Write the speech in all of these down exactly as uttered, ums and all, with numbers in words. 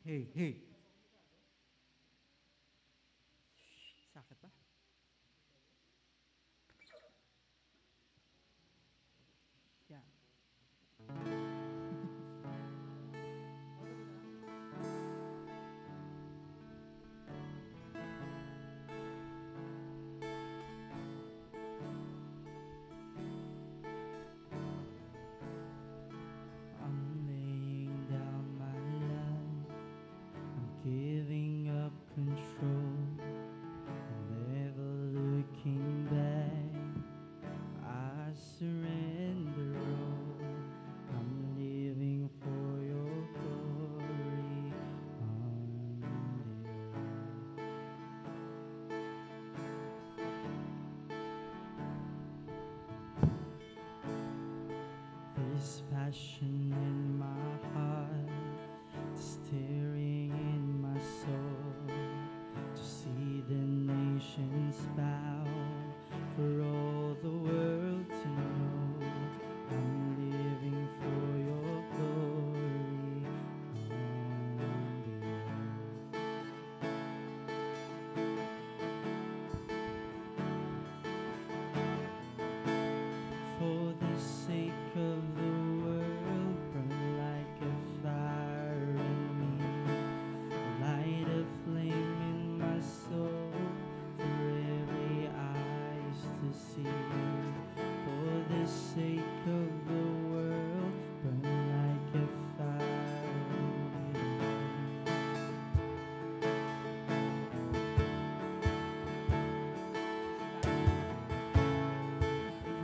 Hey, hey. Sakit pa? Yeah. I'm laying down my life. I'm giving up control. Never looking back. I surrender all. I'm living for your glory on the earth. This passion in my heart, stirring in my soul, to see the nations bow, for all the world to know I'm living for your glory on the earth. For the sake of the world, burn like a fire in me. Light a flame in my soul for every eyes to see. For the sake of the world, burn like a fire in me.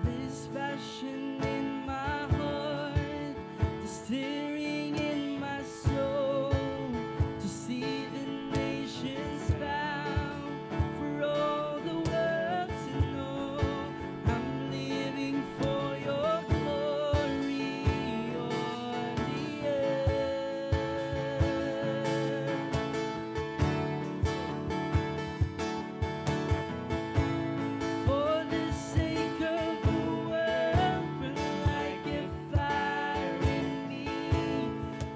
This passion in my heart, the stirring in my soul, to see the nations bow, for all the world to know I'm living for your glory on the earth. For the sake of the world, burn like a fire in me.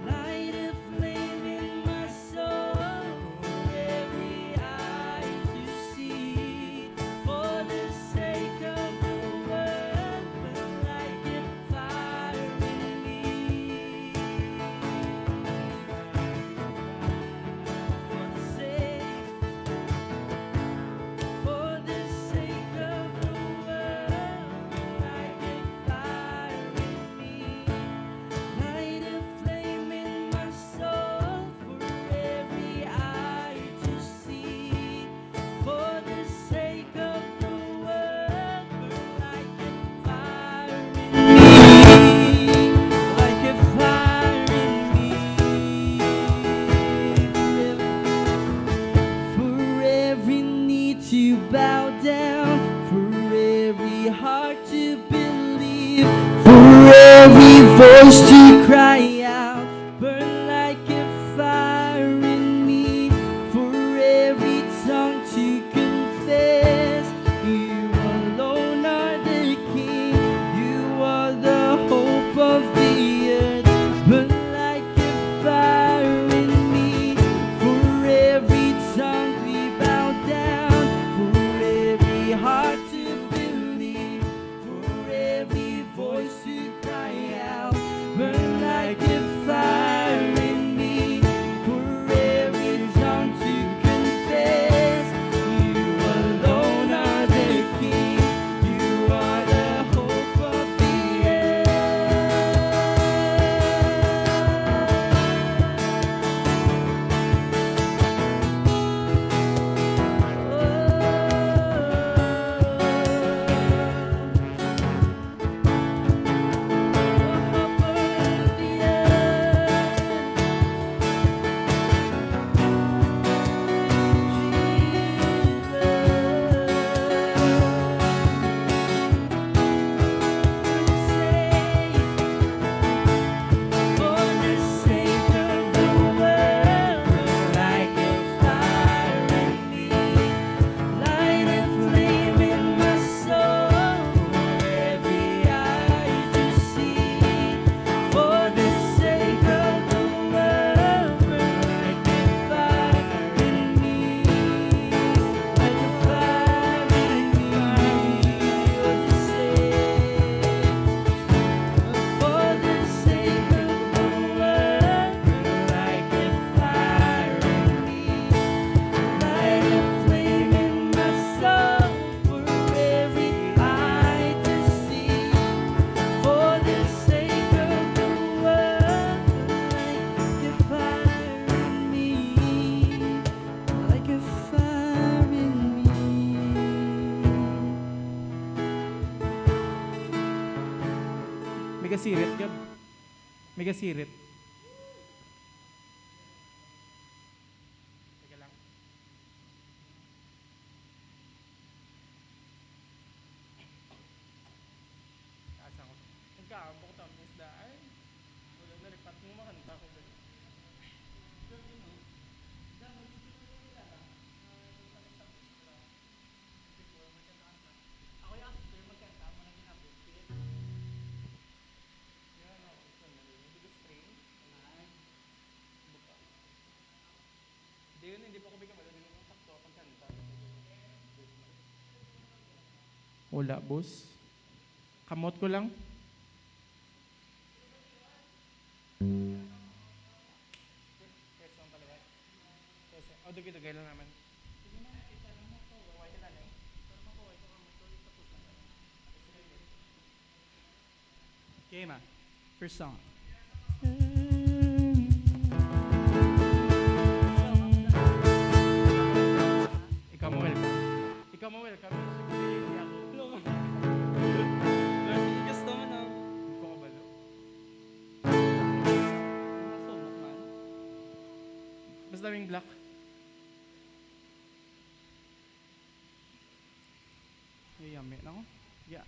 Light a flame in my soul for every eye to see. For the sake of the world, burn like a fire in me. For the sake, for the sake of the world, like a fire in me. Light a flame in my soul for every eye to see. For the sake of the world, burn like a fire in me, like a fire in me. For every knee to bow down, for every heart to believe, for every voice to cry out, burn like a fire in me, for every tongue to confess, you alone are the King, you are the hope of the earth. Burn like a fire in me, for every tongue we bow down, for every heart to believe, for every voice to cry out. Burn like Sirit, gab. May gasirit. Teka lang. Taas ako. Nagkaabok ta, miss, daan. Wala na, lipat mo, makanta ko, dali. Pero, you know, dapat dito ko kilala. Ah, yung pala sa extra. Before, magkanta-kanta. Ako yung after, magkanta, ako na ginabot. Yan, ako, gusto na rin. Hindi ko strain. Ay. Buka. Hindi, yun, hindi pa ko bigyan, wala din akong sakto, pagkanta. Wala, boss. Kamot ko lang. Yes, ang paliwat. Yes, sir. Oh, dugay-dugay lang naman. Okay, ma. First song. Ikaw mo welcome. Ikaw mo welcome. Siyempre, hindi ako. Hello. Gusto mo na? Hindi ko kabalo. Masubok man. Basta may black. Ay, yami na ko. Yeah.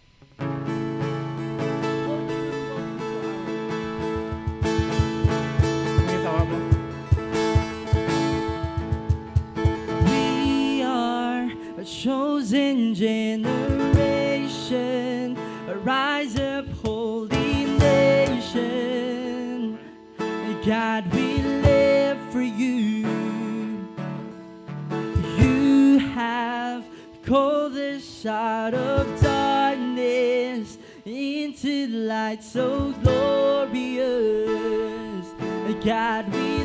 May tawa mo? We are a chosen generation, a rise up holy nation. God, we live for you. You have called us out of darkness into light so glorious. God, we